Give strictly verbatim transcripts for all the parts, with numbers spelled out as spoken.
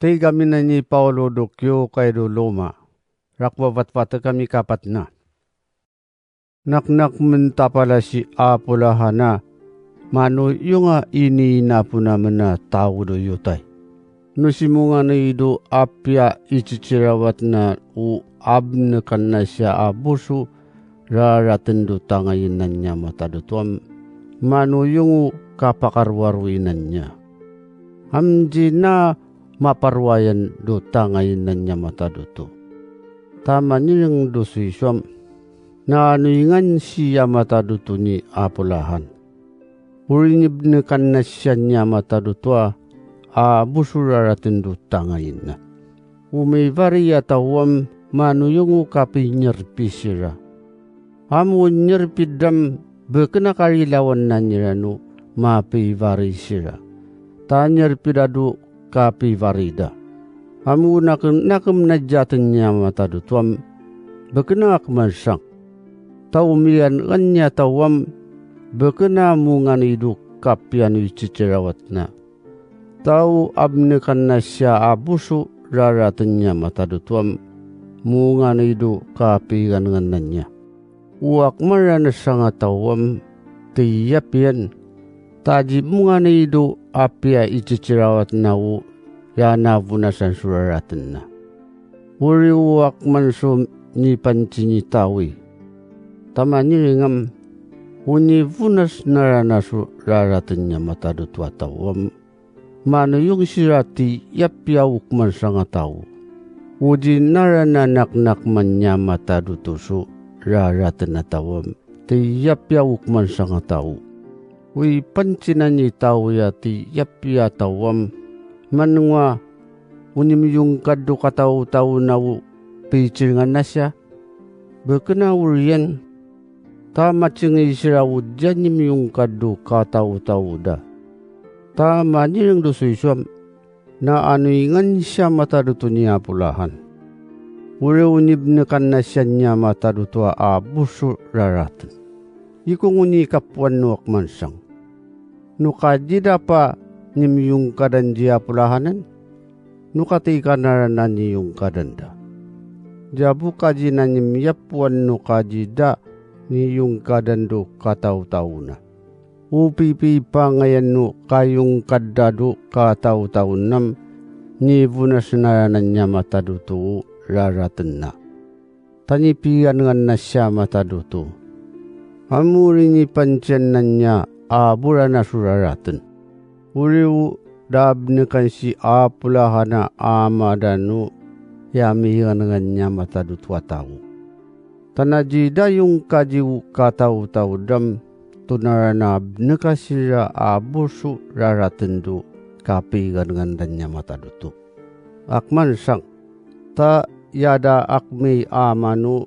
Tig ami nan i Paolo do kiyo kay do Loma, rakbabatbat kami kapatna. Naknak mn ta pala si Apolahana, mano iyo nga ini inapona mn a taw do yotay. No si monganay do apiya icicirawat na o abnkan na siya a boso, raratn do tangay nan niya matad oto am, mano iyo ngo kapakaroaro inan niya. Amdina maparoayan do tangay nan niya matad oto. Ta manirng do so iso am, na ano ingan siya matad oto ni Apolahan. Orinibnkan na siya niya matad oto a, a boso raratn do tangay na. O mibari a taw am, mano iyo ngo kapinyarpi sira. Amo nyarpi dam, bkn a karilawan na nira no mapibari sira. Ta nyarpi da do kapibari da. Amo nakn, nakn mn a jatn niya matad oto am, bkn a kmansang. Ta o miyangan niya taw am, bkn a monganay do kapiya no icicirawat na. Ta o abnkan na siya a boso raratn niya matad oto am, monganay do kapigangan na niya. O akman ran sangataw am, tiyapiyan, ta di monganay do apiya icicirawat na o ya na vonasan so raratn na. Ori o akman so nipancinitawi. Ta manirng am, o nivonas na rana so raratn niya matad oto a taw am, mano iyo ngisira tiyapiya o kman sangataw. O di na rana naknak man niya matad oto so raratn a taw am, tiyapiya o kman sangataw. O ipancinan i taw ya tiyapiya taw am, man ngo a o nimiyongkad do kataotaw na o picirngan na siya. Bkn a oriyan, ta macingay sira o di a nimiyongkad do kataotaw da. Ta manirng do so iso am, na ano ingan siya matad oto ni Apolahan. Ori o nibnkan na siya niya matad oto a boso raratn. Iko ngo ni kapoan no akmansang. No kaji da pa nimiyongkadan di Apolahan an? No katii ka na rana niyongkadan da? Di a bo kaji na nimiyapoan no kaji da niyongkadan do kataotaw na. O pipipangayan no kayongkad da do kataotaw nam, nivonas na rana niya matad oto o raratn na. Ta nipiyangan na siya matad oto. Amo ori nipanciyan na niya a bo rana so raratn. Ori o da abnkan si Apolahan a ama da no ya miyangan niya matad oto a taw. Ta na di da yongkadi o kataotaw dam, to na rana abnka sira a boso raratn do kapigangan da niya matad oto. Akmansang, ta ya da akmi ama no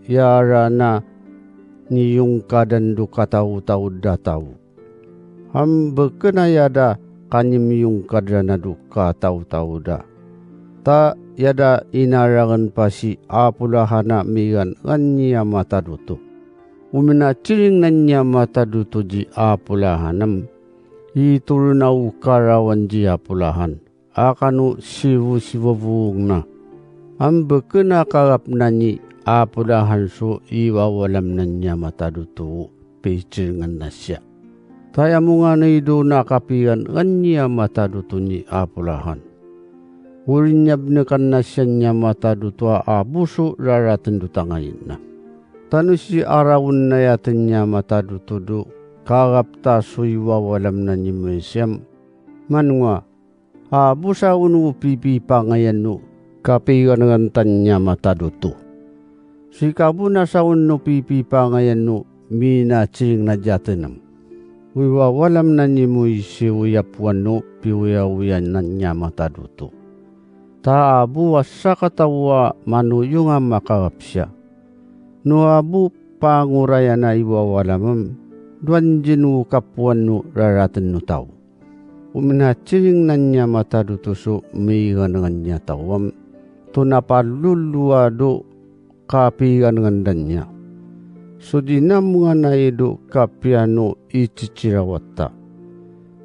ya rana niyongkadan do kataotaw da taw. Am bkn a ya da kanimiyongkad rana do kataotaw da. Ta ya da inarangn pa si Apolahan a miyangan niya matad oto. O mna ciring na niya matad oto di Apolahan am, itoron a o karawan di Apolahan a kano sibosiboboong na. Am bkn a kagap na ni Apolahan so iwawalam na niya matad oto o piciringan na siya. Ta aya monganay do na kapiyangan niya matad oto ni Apolahan. Ori niya bnkan na siya niya matad oto a boso raratn do tangay na. Ta no si arawn na yatn niya matad oto do kagap ta so iwawalam na ni Moise am, man ngo a a bo sa on o pipipangayan o kapigangan ta niya matad oto. Si ka bo na sa on o pipipangayan o minaciring na jatn am. O iwawalam na ni Moise o iyapowan o piwoyawoya na niya matad oto. Ta a bo a sakataw a manoyong a makagap siya. No a bo pangorayan a iwawalam am, dowan dn o kapowan o raratn o taw. O minaciring na niya matad oto so migangan niya taw am, to na palolowa do kapigangan da niya. So di na monganay do kapiya no icicirawat ta.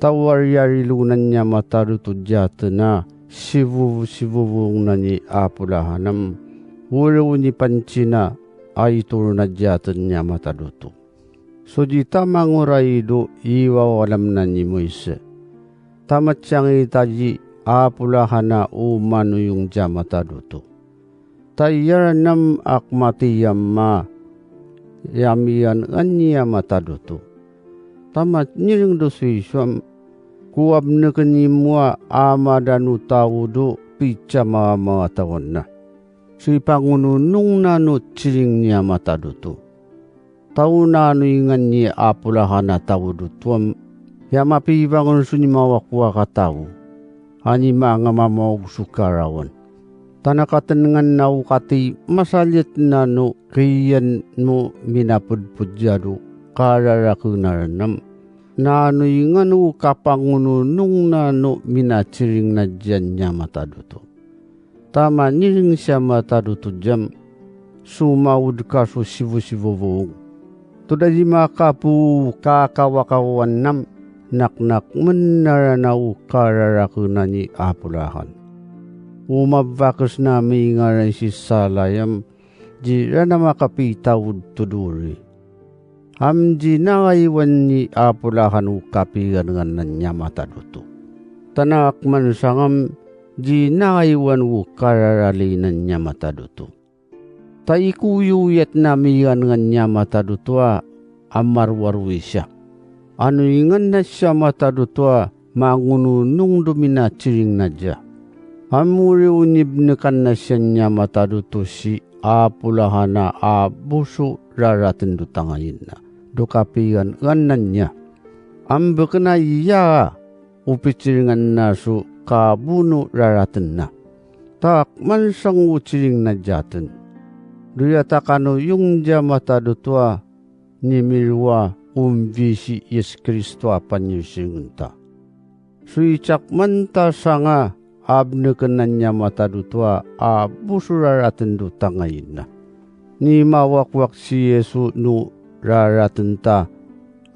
Ta o ariyarilo na niya matad oto jatn a sibo-, sibobong na ni Apo Lahanam, oriw ni pancina a itoron a diyatn niya matad oto. So di ta mangoraid o iwawalam na ni Moise, ta matyangit a di Apo Lahan a o manoyong diya matad oto. Ta iyarnam a kmatiya ma, iyamiyan an niya matad oto. Ta manyiring do so iswam, ko abnekn i moa a madan o taw do picamawa mawa tawan na. So ipangononong na no tiring niya matad oto. Taw na anoy ngan ni Apo Lahan a taw doto am, iyamapibangn so ni mawakowak a taw, a ni manga mamaog so karawan. Ta na katn ngan na o kati masalit na no kiyan mo minapodpod diya do kararaken a rnam. Na anoy ngan o kapangononong na no minatiring na diyan niya matad oto. Ta manyiring siya matad oto diyam, so maod ka so sibosibobong. Toda di makapo o kakawakawan nam, naknak mn na rana o kararaken a ni Apo Lahan. O mabakes na mingaran si salayam, di rana makapitaw todori. Am di nangaiwan ni Apo Lahan o kapigangan niya matad oto. Ta na kman sangam di nangaiwan o kararali niya matad oto. Ta ikoyoyat na migangan niya matad oto a, a marwaroi siya. Anoy ngan na siya matad oto a, mangononong do minatiring na diya. Amori o nibnkan na siya niya matad oto si Apo Lahan a bo so raratn do tangayin na, do kapigangan niya. Ambkn a iya o pitiringan na so kabono raratn na. Ta kman sang o tiring na diyatn. Doya ta kanoyong diya matad oto a, nimirowa o mbi si Yis Kristo a panyosingn ta. So icak man ta sanga abnekn niya matad oto a, a bo so raratn do tangayin na. Ni mawakowak si Yisu no raratn ta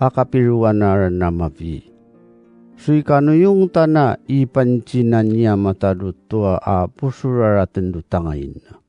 a kapirowan a rnam a bi. So ikanoyong ta na ipancina niya matad oto a, a bo so raratn do tangayin na.